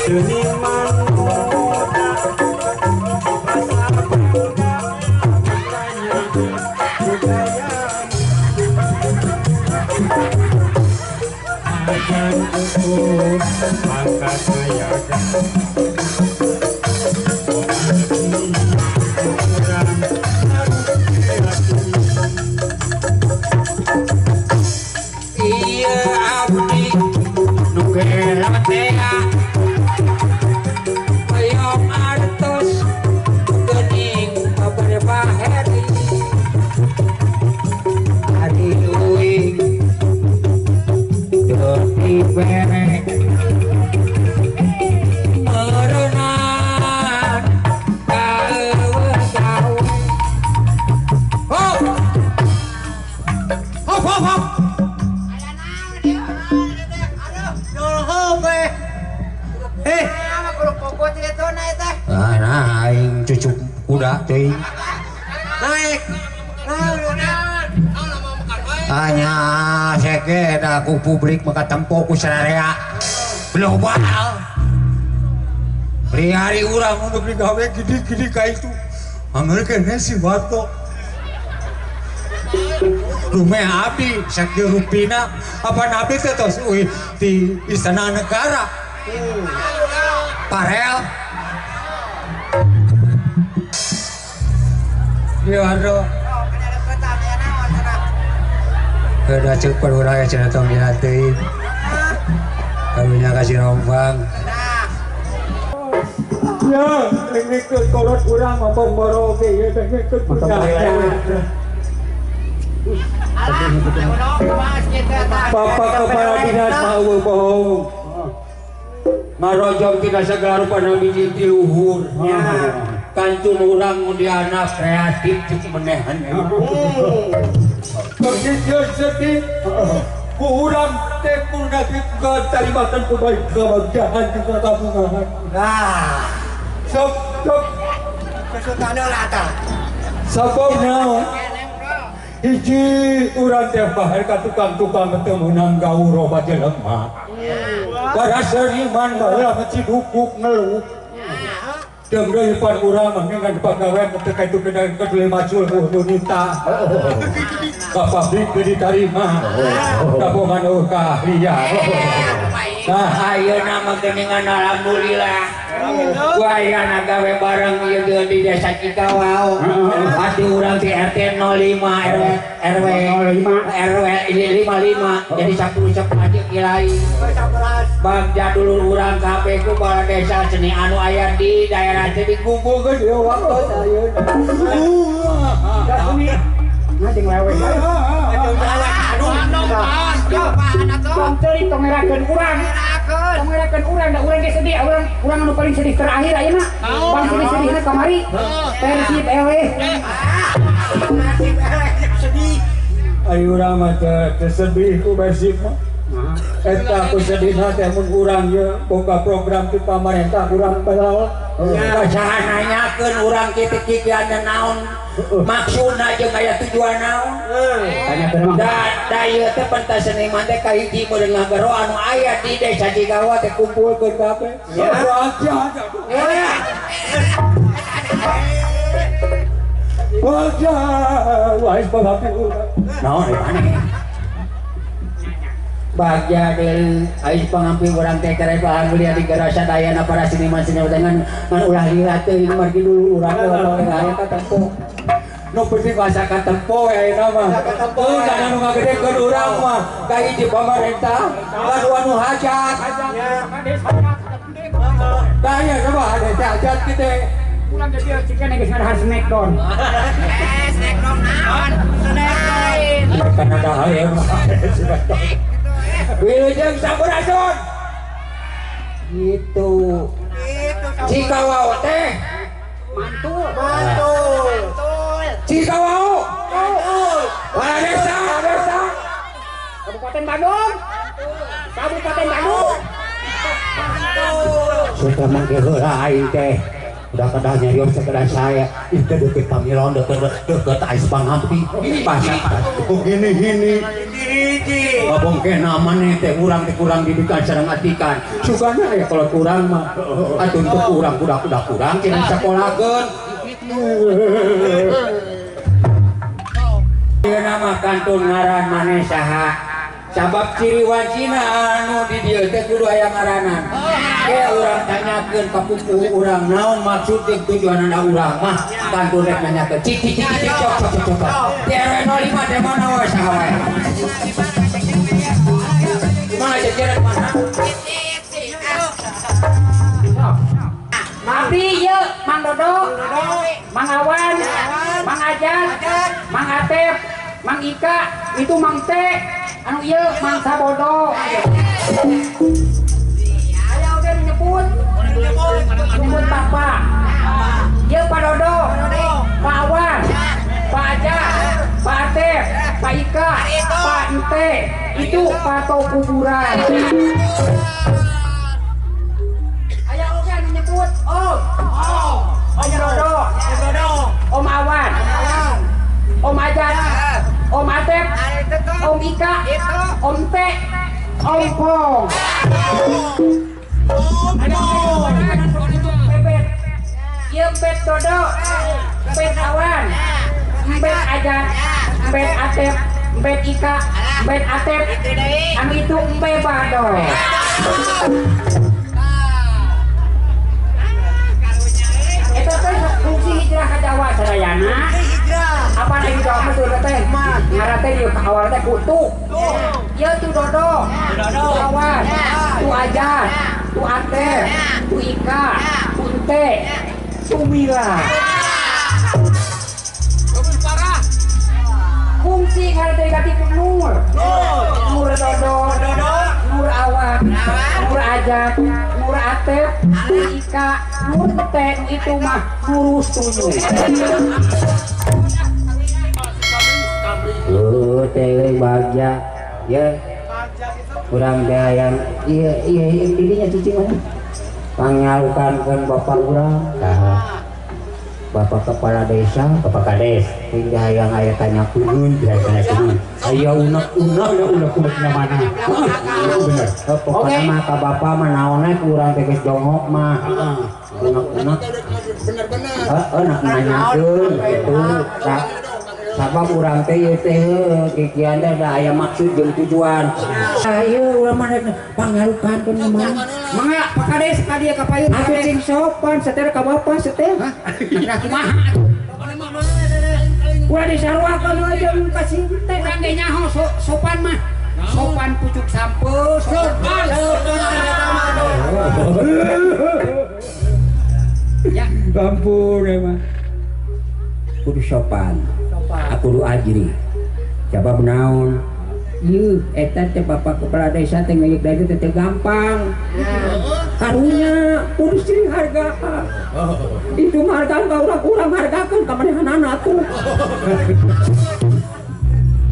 Seniman muda. kuda teuing. Naik. Hanya seke da ku publik maka tempo ku sararea. Global. Hari urang nu digawe gede-gede ka itu. Angeur keneh si Warto. Rumah abdi sakieu rupina apa nabi teh tos euy di Istana Negara. Parel. Ieu Warto. Kada ceuk urang cenah tong dina teuing. Karunya kasih rombang. Ya, dengekeun kolot urang ngomong oge ieu dengekeun budak. Bapak kepala dinas mau bohong. Ngarojong tidak segala rupa nabi di luhur. Kantun urang dianak kreatif cek menehan. Begitu sedih. Ku urang teh kudu tarimakan kebahagiaan juga kabungahan. Nah, sok sok kesutane lata. Sabab naon? Hiji urang teh bahar ka tukang-tukang teu meunang gaul roba jelema. Para seniman baheula mah cidukuk ngeluh. Deung deui pan urang mah ngan pagawean teu ka itu kedele macul unita. Ka pabrik teu ditarima. Kabongan eueuh kaahlian. Nah, ayeuna mah geuningan alhamdulillah. Wayana gawe bareng ieu di desa Cikawao. Hati urang di RT 05 RW 05 RW 55 jadi 10 aja kilai. Bagja dulur urang kabeh ku bala desa seni anu aya di daerah teh dikumpulkeun ieu waktu ayeuna. Nah jeung lewe. Tong teuing tong ngerakeun urang. Tong ngerakeun urang da urang ge sedih, urang anu paling sedih terakhir ayeuna. Paling sedih-sedihna kamari. Persib eleh. Persib eleh sedih. Ari urang mah teu sedih ku Persib mah. Eta ku sedihna teh mun urang ye boga program ti pamarentah urang baheula. Saha nanyakeun urang kitu kikian naon maksudna jeung aya tujuan naon. Da ieu teh pentas seniman teh kahiji meureun ngagero anu aya di desa Cigawa teh kumpulkeun kabeh. Bagja wais pangapti urang. Naon aneh. Bagja deui ais pangampi urang teh kare alhamdulillah digerasa dayana para seniman-seniman dengan ngan ulah lila teuing margi dulu urang teh aya ka tempo. Nu penting bahasa ka tempo ayeuna mah. Heuh kana nu ngagedekeun urang mah kahiji pamarentah, kadua nu hajat. Daya coba ada hajat kitu. Urang ge bieu cikeun geus ngadahar snackdown. Snackdown naon? Snackdown. Kana dahar ya. Wilujeng sampurasun. Gitu. Cikawao teh mantul. Mantul. Cikawao. Mantul. Para desa, desa. Kabupaten Bandung. Kabupaten Bandung. Mantul. Sudah mangke heula aing teh. Udah kedah nyarios sekedar saya. Itu deket pamilon deket deket ais panghampi. Pasang begini-gini. Ngabongke namanya teh urang teh kurang didikan sareng atikan. Sugana ya kalau kurang mah. Atuh teu kurang kuda-kuda kurang cenah sakolahkeun. Ieu nama kantun ngaran maneh saha? Sabab ciri wancina anu di dieu teh kudu aya ngaranan. Ke urang tanyakeun ka pupuhu urang naon maksud jeung tujuanna urang mah kantun rek nanyakeun. Cik cik cik cik cok cok cok. Di RW 05 teh mana wae saha wae? Mana jajaran mana? Nabi ieu Mang Dodo, Mang Awan, Mang Ajat, Mang Atep, Mang Ika, itu Mang T, anu ieu Mang Sabodo. Aya oge nu nyebut, nyebut Bapak. Ieu Pak Dodo, Pak Awan, Pak Ajat, Pak Atep, Pak Ika, Pak Ente, itu pato kuburan. Aya oge anu nyebut Om, Om Dodo, Ika, Om T, Om Pong. Bebet, ieu bet Dodo, bet Awan, bet Ajan, bet Atep, bet Ika, bet Atep, anu itu embe Bado. Eta teh fungsi hijrah ka Jawa sadayana. Apa na hijrah mah teh teh? Ngaran teh ieu awal teh kutu. Ieu tu Dodo, tu Awan, tu Ajan, tu Atep, tu Ika, tu Ente, tu Mila. Fungsi ngaran teh ganti ku Nur. Nur Dodo, Nur Awan, Nur Ajan, Nur Atep, Nur Ika, Nur Ente, itu mah nurus tujuh. Teh bagja ya kurang dayang iya iya intinya cicing mah pangnyalukankeun bapak urang tah bapak kepala desa bapak kades hingga hayang aya tanyakeun biasana kudu aya unek-unek ya unek-unek na mana bener pokona mah ka bapak mah naonnya ku urang teh geus dongok mah unek-unek bener-bener heeh nak nanyakeun kitu sabab urang teh ieu teh kikian teh da aya maksud jeung tujuan. Ieu urang mah pangarukankeun mah. Mangga Pak Kades ka dieu ka payun. Atuh cing sopan sater ka bapak sater. Hah? Nah kumaha atuh? Ulah disaruakeun we jeung ka si teh. Urang ge nyaho sopan mah. Sopan pucuk sampeu, sopan. Ya, ampun emang. Kudu sopan. Aku kudu ajri. Sabab naon? Ieu eta teh bapak kepala desa teh ngeuyeuk deui teh gampang. Karunya kudu sering harga. Itu hargaan ka urang urang hargakeun ka manehanana atuh.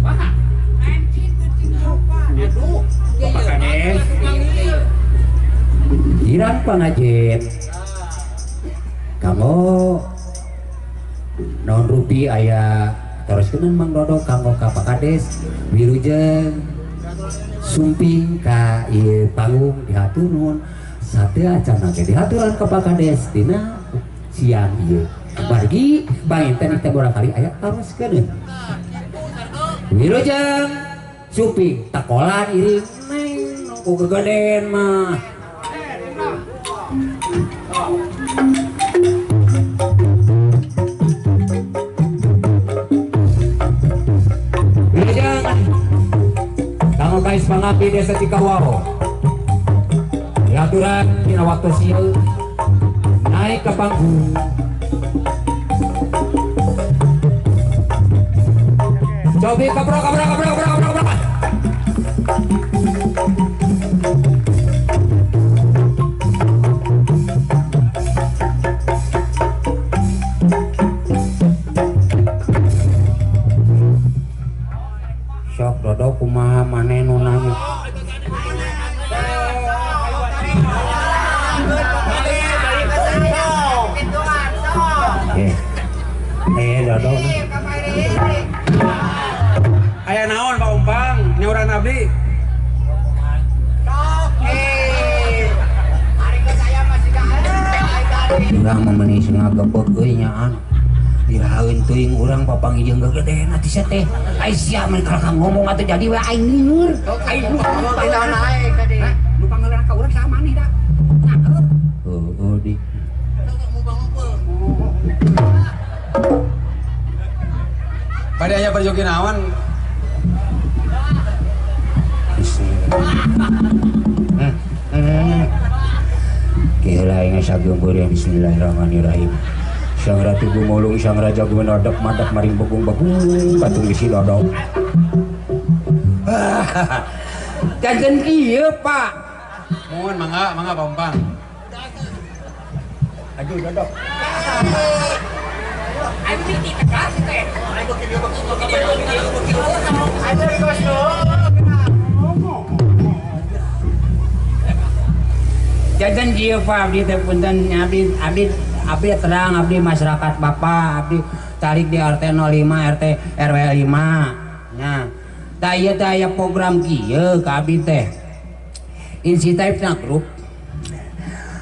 Wah, aduh, Bapak Kades. Girang pangajen. Kamu naon rupi aya teruskeun Mang Dodo kanggo ka Pak Kades wilujeng sumping ka ieu panggung dihatur nuhun sateu acan ge dihaturan ka Pak Kades dina siang ieu margi panginten teh murangkali aya taroskeun wilujeng sumping takolan iring neng ku gegedean mah. Kais Pangapi Desa Cikawao diaturan dina waktu sieu naik ke panggung cobi kabro kabro kabro kabro kabro kabro sok Dodo kumaha maneh nu nanya Dodo aya naon Pak Umpang nyauran abdi urang mah meuni ngagebeg euy nyaan dirahaeun teuing urang papanggih jeung gegedean atuh sia teh ai sia mun kalah ngomong atuh jadi we aing lieur aing nu tadi nu pangeran ka urang saha maneh da heuh di pada aya perjogi naon Kira aing sageumbeur bismillahirrahmanirrahim. Sang Ratu Gumulung, Sang Raja Gumenodok, madap maring begung-begung, patung bisi dodok. Jangan kieu, Pak. Mohon mangga, mangga Pak Umpang. Aduh, dodok. Aing miti tegas teh. Jangan kieu, Pak, abdi teh punten abdi abdi abdi terang abdi masyarakat Bapak abdi tarik di RT 05 RT RW 5 nya Tah ieu teh aya program kieu ka abdi teh. Inisiatifna grup.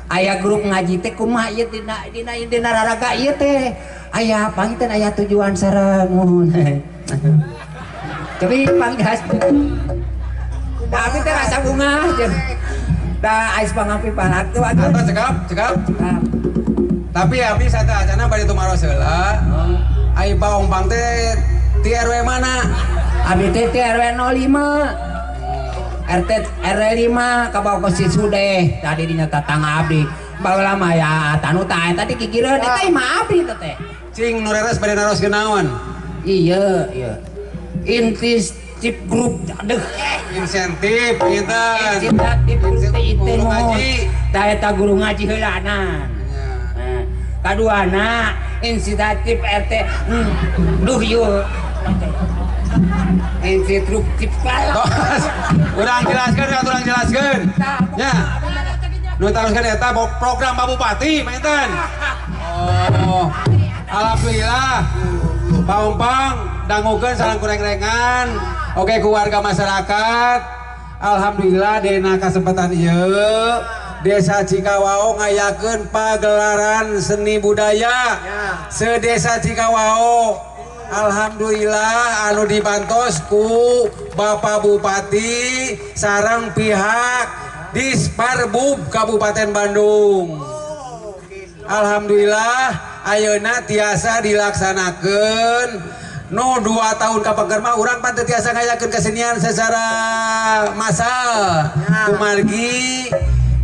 Aya grup ngaji teh kumaha ieu dina raraga ieu teh. Aya panginten aya tujuan sareng muhun. Tapi panggas. Da abdi teh rasa bunga jeung da ais pangampi palak teu atuh. Atuh cekap. Tapi abdi sateuacana bade tumaros heula. Ai Pak Ompang teh ti RW mana? Abdi teh ti RW 05. RT RW 5 ka bawah si Sudeh. Tadi dinya tatangga abdi. Baheula mah ya tanu tah eta dikikireun eta imah abdi teh. Cing nu reres bade naroskeun naon? Iya, iya. Insentif grup aduh. Insentif pinten. Insentif teh guru ngaji. Tah eta guru ngaji heulana. Nah, kaduana insentif RT. Duh ieu. Insentif tos. Urang jelaskeun, urang jelaskeun. Nya. Nu taroskeun eta program Pak Bupati panginten. Oh. Alhamdulillah. Pak Ompang dangukeun sareng kureng-rengan. Oke ku warga masyarakat. Alhamdulillah dina kasempatan ieu Desa Cikawao ngayakeun pagelaran seni budaya sedesa Cikawao. Alhamdulillah anu dibantos ku Bapak Bupati sareng pihak Disparbub Kabupaten Bandung. Alhamdulillah ayeuna tiasa dilaksanakeun. Nu 2 tahun kapengker mah urang pan teu tiasa ngayakeun kesenian secara massal. Kumargi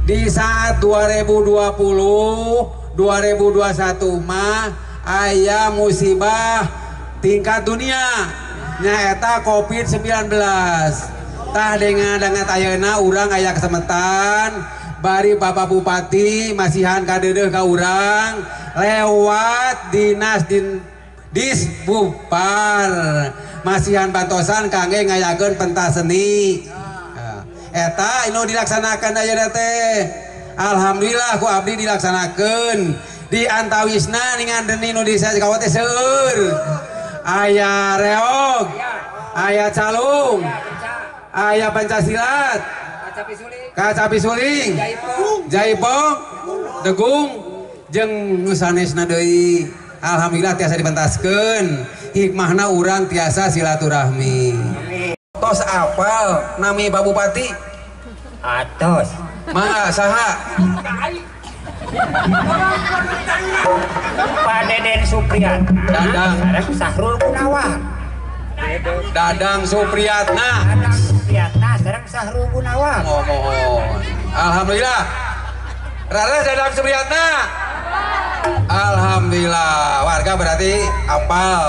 di saat 2020 2021 mah aya musibah tingkat dunia nyaeta COVID-19. Tah dengan ayeuna urang aya kesempatan bari Bapak Bupati masihan kadeudeuh ka urang lewat dinas Disbupar masihan bantosan kangge ngayakeun pentas seni. Eta anu dilaksanakan ayeuna teh. Alhamdulillah ku abdi dilaksanakeun di antawisna ningan deni nu desa Cikawao teh seueur. Aya reog, aya calung, aya pancasilat, kacapi suling, jaipong, degung, jeung nu sanesna deui. Alhamdulillah tiasa dipentaskeun. Hikmahna urang tiasa silaturahmi. Tos apal nami Pak Bupati? Atos. Mangga saha? Pak Deden Supriyatna. Dadang. Sareng Sahrul Gunawan. Dadang Supriyatna. Dadang Supriyatna sareng Sahrul Gunawan. Mohon. Alhamdulillah. Rara Dadang Supriyatna. Alhamdulillah. Warga berarti apal.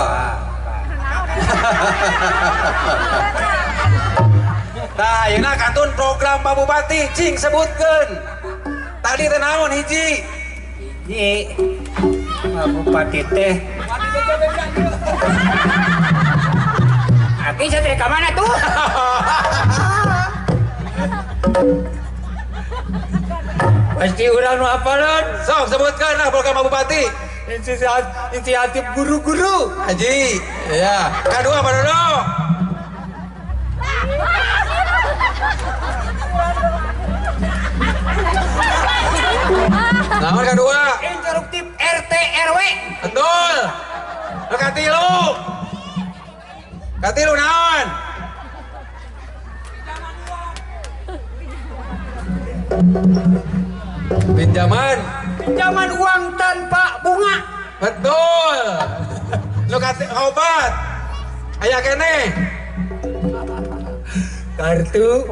Nah, ayeuna kantun program Pak Bupati cing sebutkeun. Tadi teh naon hiji? Hiji. Pak Bupati teh. Aki saya teh ka mana tuh? Pasti urang nu apalan. Sok sebutkeun lah program Pak Bupati. Inisiatif guru-guru. Haji, ya. Kadua Pak Dodo. Nomor kedua. Interuptif RT RW. Betul. Nu katilu. Katilu naon? Pinjaman. Pinjaman uang tanpa bunga. Betul. Nu opat. Aya keneh. Kartu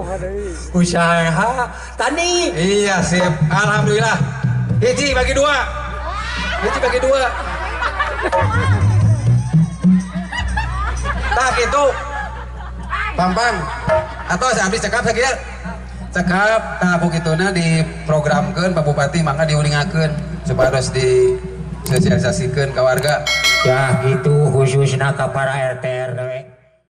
usaha tani. Iya sip. Alhamdulillah. Hiji bagi dua. Hiji bagi dua. Tak gitu. Pampang. Atau habis cekap sakieu. Cekap tah kituna diprogramkeun Pak Bupati mangga diuningakeun supados disosialisasikeun ka warga. Ya gitu khususna ka para RT RW.